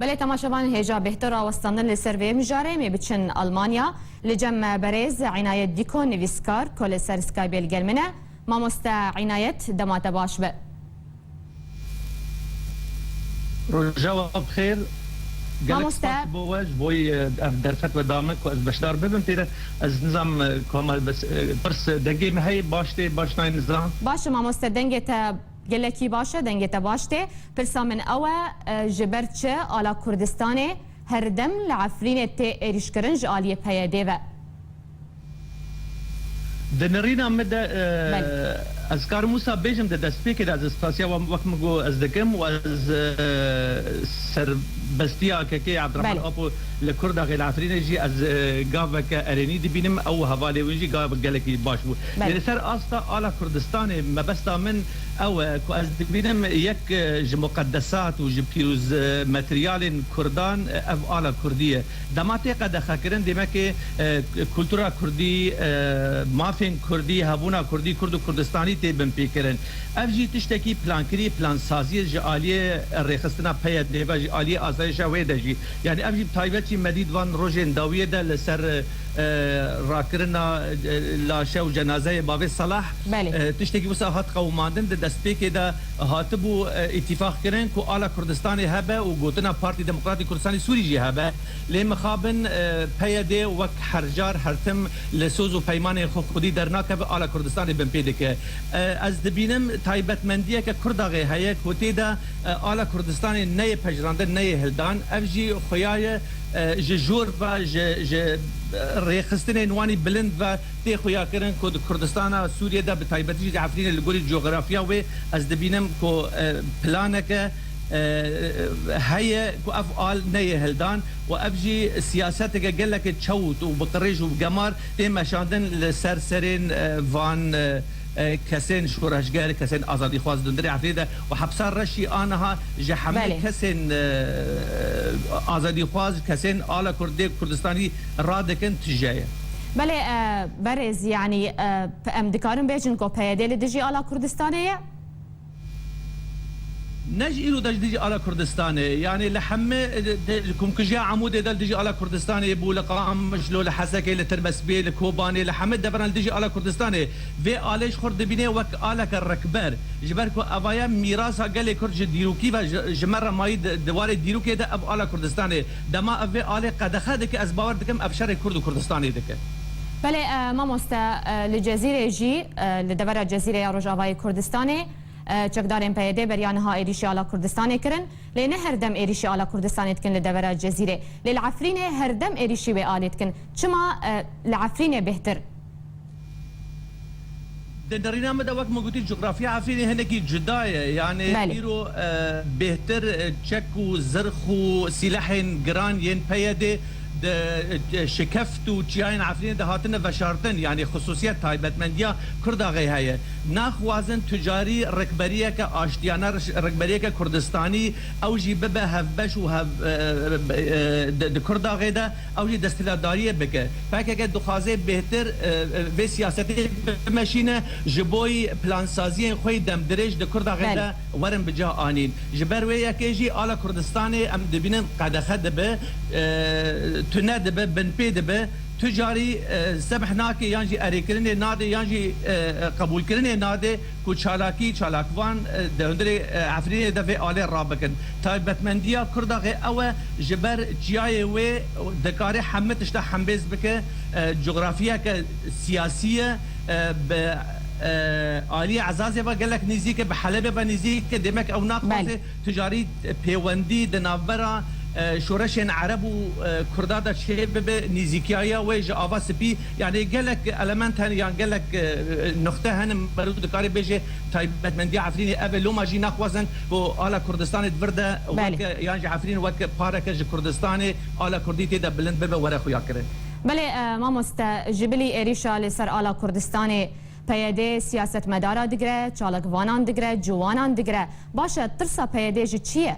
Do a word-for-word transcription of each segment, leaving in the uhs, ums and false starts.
Belê temaşevanên hêja bêhtir rawestandin li ser vê mijarê, em ê biçin Almanya. Li cem me berêz Înayet Dîko, nivîskar, ku li ser Skypeê li gel min e. Mamoste Înayet, dema te baş be. Roja we bi xêr. Gelek Mamoste. Spas bo we ji bo, e, ev derfet we da min ku ez beşdar bibim tê de. Ez nizam, e, ku hema bes, e, pirs, e, dengê me heye, baş tê, baş nayê nizam. Baş e mamoste, dengê te gelekî baş e, dengê te baş tê. Pirsa min ew e, e, ji ber çi ala Kurdistanê her dem li Efrînê tê êrîşkirin ji aliyê P Y D ve? Di nirîna min de, e, Belê. ez karim wisa bêjim, di destpêkê de ez spasiya wan wek min got ez dikim û ez, e, serbestiya K K Abdurrahman Belê. Apo li Kurdaxê li Efrînê jî ez, e, gaveke erênî dibînim, ew û hevalê wî jî gavek gelekî baş bû. Belê. Lê li ser asta ala Kurdistanê mebesta min ew e ku ez dibînim yek, e, ji muqedesat û ji pîroz, e, materyalên Kurdan, e, ev ala Kurdî ye. Dema tê qedexekirin, demekê, e, kultura Kurdî, e, mafên Kurdî, hebûna Kurdî, Kurd û Kurdistanî tê binpêkirin. Ev jî tiştekî plankirî, plansazî ye ji aliyê rêxistina P Y D ve, ji aliyê asayişa wê de jî. Yanî ev jî bi taybet jî me dît van rojên dawiyê de li ser, e, rakirina, e, laşe û cenazeyê bavê Salah, Belê. e, tiştekî wisa hat qewimandin. Di destpêkê de hatibû, e, îtîfaq kirin ku ala Kurdistanê hebe û gotina Partî Demokratî Kurdistanî Sûrî jî hebe. Lê mixabin, e, P Y D wek hercar her tim li soz û peymanên xwe xwedî dernakeve, ala Kurdistanê binpê dike. E, ez dibînim taybetmendiyeke Kurdaxê heye ku tê de, e, ala Kurdistanê neyê pejirandin, neyê hildan. Ev jî xuya ye, e, ji jor ve, ji, ji, e, rêxistinên wanî bilind ve tê xuyakirin ku di Kurdistana Sûriyê de, bi taybetî jî di Efrînê, li gorî coxrafiya wê, ez dibînim ku, e, planeke, e, heye ku ev al neyê hildan û ev jî siyaseteke geleke çewt û bi qirêj û bi gemar tê meşandin li ser serên, e, van, e, e, kesên şoreşger, kesên azadîxwaz di hundirê Efrînê de û hepsa Reşî aniha ji hemû Belê. kesên, e, azadîxwaz, kesên ala Kurdê Kurdistanî radikin tije ye. Belê, e, berêz, yanî, e, p-, em dikarin bêjin ku P Y D li dijî ala Kurdistanê ye? Ne ji îro de ji dijî ala Kurdistanê, yanî li hemî, e, de, li komkujiya Amûdê de li dijî ala Kurdistanê bû, li Qamişlo, li Hesekê, li Tirbespiyê, li Kobanê, li hemî deveran li dijî ala Kurdistanê. Vê alê ji xwe dibîne wek aleke rikber. Ji ber ku evaya mîrasa gelê Kurd ji dîrokî ve ji, ji me re mayî di, di warê dîrokê de ev ala Kurdistanê. Dema ev vê alê qedexe dike, ez bawer dikim ev şerê Kurd û Kurdistanê dike. Belê, e, mamoste, e, li Cezîrê jî, e, li devera Cezîrê ya Rojavayê Kurdistanê, e, çekdarên P Y D beriya niha êrîşî ala Kurdistanê kirin. Lê ne her dem êrîşî ala Kurdistanê dikin li devera Cezîrê. Lê li Efrînê her dem êrîşî wê alê dikin. Çima, e, li Efrînê bêhtir? Di nirîna min de, wek min gotî, coxrafiya Efrînê hinekî cuda ye. Yanî Belê. îro, e, bêhtir, e, çek û zirx û sîlehên giran yên P Y D di, e, şikeft û çiyayên Efrînê de hatine veşartin. Yanî xisûsiyet, taybetmendiya Kurdaxê heye. Naxwazin tu carî rikberiyeke aştiyane, riş-, rikberiyeke Kurdistanî, ew jî bibe hevbeş û hev, e, e, di, di Kurdaxê de ew jî desthilatdariyê bike. P K K dixwaze bêhtir, e, e, vê siyasetê bimeşîne, ji bo plansaziyên xwe yê demdirêj di Kurdaxê Belê. de werin bi cih anîn. Ji ber wê yekê jî ala Kurdistanê em dibînin qedexe dibe, e, tune dibe, binpê dibe. Tu carî, e, sebh nake yan jî erêkirinê nade yan jî, e, e, qebûlkirinê nade ku çalakî, çalakvan, e, di hundirê, e, Efrînê de vê alê rabikin. Taybetmendiya Kurdaxê ew e, ji ber çiyayê wê dikare hemî tişta hembêz bike, e, cografiyeke siyasî ye, e, bi, e, aliyê Ezazê ve gelek nîzîk e, bi Helebê ve nîzîk e, demek ew naxwaze Belê. tu carî pêwendî di navbera, e, şoreşên Ereb û, e, Kurda de çêbibe, nîzîkiya wê ji Ava Spî, yanî gelek element hene yan gelek, e, nuxte hene, merû dikare bêje taybetmendiya Efrînê ev e, loma jî naxwazin ku ala Kurdistanê di vir de Belê. weke, yan jî Efrîn weke pareke ji Kurdistanê, ala Kurdî tê de bilind bibe, were xuyakirin. Belê, e, mamoste, ji bilî êrîşa li ser ala Kurdistanê P Y D siyasetmedara digire, çalakvanan digire, ciwanan digire. Baş e, tirsa P Y D ji çi ye?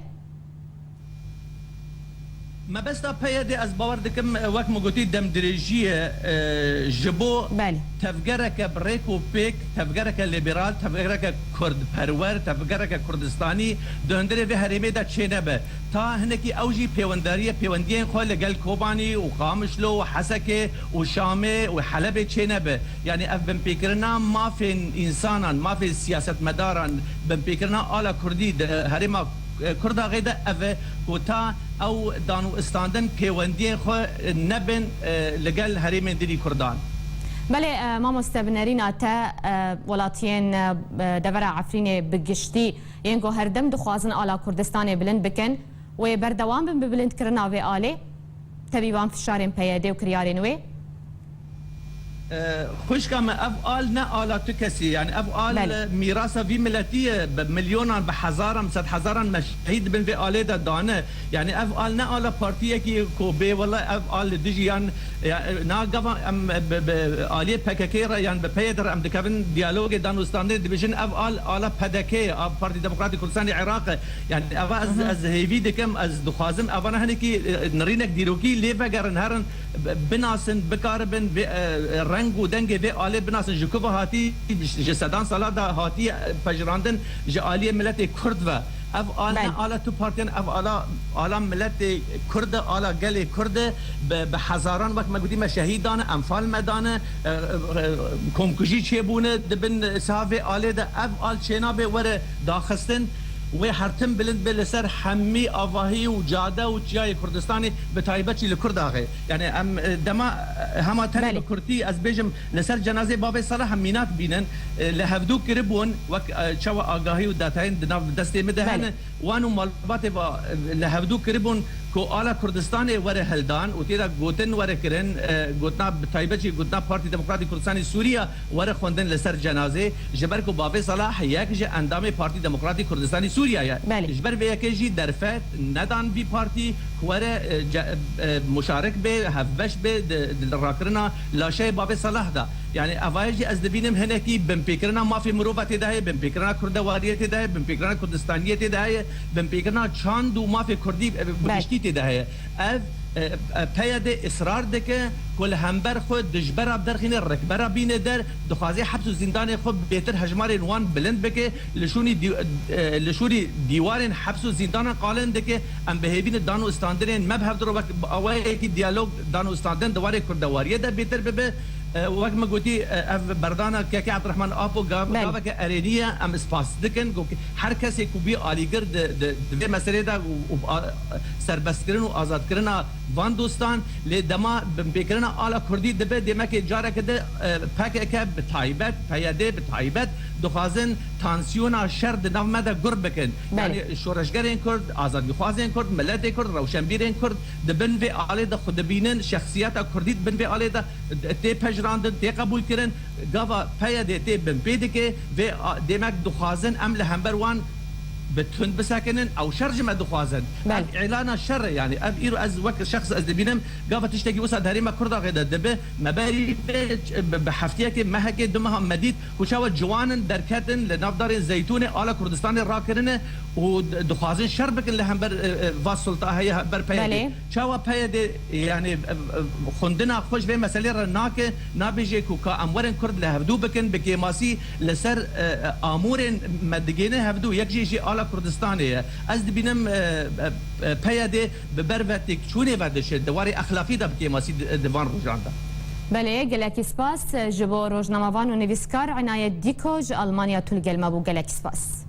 Mebesta P Y D, ez bawer dikim, wek min gotî, demdirêjî ye, e, ji bo Belê. tevgereke bi rêk û pêk, tevgereke lîberal, tevgereke kurdperwer, tevgereke kurdistanî di hundirê vê herêmê de çênebe. Ta hinekî ew jî pêwendariye, pêwendiyên xwe li gel Kobanî û Qamişlo û Hesekê û Şamê û Helebê çênebe. Yanî ev binpêkirina mafên însanan, mafên siyasetmedaran, binpêkirina ala kurdî di herêma, e, Kurdaxê de ev e ku ta ew dan û istandin pêwendiyên xwe nebin, e, li gel herêmên din î kurdan. Belê, e, mamoste, bi nerîna te, e, welatiyên, e, devera Efrînê bi giştî yên ku herdem dixwazin ala Kurdistanê bilind bikin, wê berdewam bin bi bilindkirina vê alê? Tevî van fişarên P Y D û kiryarên wê? E, xwişka me, ev al ne ala tu kesî, yani ev al, Belê. e, mîrasa vî miletî ye, bi milyonan, bi hezaran, bi sedhezaran me şehîd bin vê alê de dane. Yani ev al ne ala partiyekî ku bê wela ev al li dijî yan, ya, e, na gava em, e, bi, bi aliyê P K K re yan bi P Y D re em dikevin diyalogê dan û standê dibêjin ev al ala P D K ye, a Partî Demokratîk Kurdistanê Iraq e. Yani eva ez, Hı hı. ez hêvî dikim, ez dixwazim evana hinekî, e, nirînek dîrokî lê vegerin herin, b-, binasin, bikaribin vê, e, reng û dengê vê alê binasin, ji ku ve hatî, ji sedan sala de hatî, e, pejirandin ji aliyê miletê Kurd ve. Ev al ne Belê. ala tu partiyan, ev ala, ala miletê Kurd e, ala gelê Kurd e, bi, bi hezaran wek me gotî me şehîd dane, enfal me dane, e, e, e, komkujî çêbûne, di bin siha vê alê de ev al çênabe were daxistin. Wê her tim bilind be li ser hemî avahî û cade û çiyayê Kurdistanê, bi taybet jî li Kurdaxê. Yani em, e, dema, e, hema tenê Belê. bi kurtî ez bêjim, li ser cenazê Bavê Salah em mînak bînin, e, li hevdû kiribûn, wek, e, çawa agahî û detayên di nav destê min de Belê. hene, wan û malbatê va, e, li hevdû kiribûn ku ala Kurdistanê were hildan û tê de gotin were kirin, e, gotina bi taybet jî gotina Partî Demokratîk Kurdistanê Sûriye were xwendin li ser cenazê, ji ber ku Bavê Salah yek ji endamê Partî Demokratîk Kurdistanî Sûriye ye. Belê. Ji ber vê yekê jî derfet nedan vî partî ku were, e, ce-, e, muşarik be, hevbeş be di, di rakirina laşeyê Bavê Salah de. Yani evayê jî ez dibînim hinekî binpêkirina mafê mirova tê de heye, binpêkirina kurdewariyê tê de heye, binpêkirina kurdistaniyê tê de heye, binpêkirina çand û mafê kurdî, e, bi Belê. giştî tê de heye. Ev, e, e, P Y D israr dike ku li hember xwe dijbera biderxîne, rikbera bîne der, dixwaze heps û zîndanê xwe bêtir hejmarên wan bilind bike, li şûnî dî-, e, li şûnî dîwarên heps û zîndanan qalin dike. Em bi hêvî ne dan û standinên me bi hev re wek awayekî diyalog dan û standin di warê kurdewariyê de bêtir bibe. E, wek min gotî, e, ev berdana Kekê Abdurrahman Apo gav-, Belê. gaveke erênî ye. Em spas dikin ku her kesê ku bûye alîgir di, di, di vê meselê de û, û a-, serbestkirin û azadkirina van dostan, lê dema binpêkirina ala kurdî dibe, demekê careke di, e, P K K bi taybet, P Y D bi taybet dixwazin tansiyona şer di nav me de gur bikin. Belê. Yani şoreşgerên kurd, azadîxwazên kurd, miletê kurd, rewşenbîrên kurd di bin vê alê de xwe dibînin, şexsiyeta kurdî di bin vê alê de tê pejirandin, tê qebûlkirin. Gava P Y D tê binpê dike, vê a-, demek dixwazin em li hember wan bi tund bisekinin, ew şer ji me dixwazin. Belê. Ev îlana şer e, yani ev îro ez wek şexs ez dibînim, gava tiştekî wisa di herêma Kurdaxê de dibe, me berî vê bi, bi heftiyekê, mehekê, du meha me dît ku çawa ciwanin derketin li nav darên zeytûnê ala Kurdistanê rakirine û di-, dixwazin şer bikin li hember, e, e, va sulta heye, hember P Y D. Belê. Çawa P Y D, yani, e, e, xwendina xwe ji vê meselê re nake, nabêje ku ka em werin Kurd li hevdû bikin, bi kêmasî li ser, e, e, amûrên me digêne hevdû, yek jî jî ala Kurdistanê ye. Ez dibînim, e, e, e, P Y D bi ber ve têkçûnê ve diçe, di warê exlaqî de bi kêmasî di, di van rojan de. Belê, gelekî spas ji bo rojnamevan û nivîskar Inayet Dîko ji Almanya tu li gel me bû. Gelekî spas.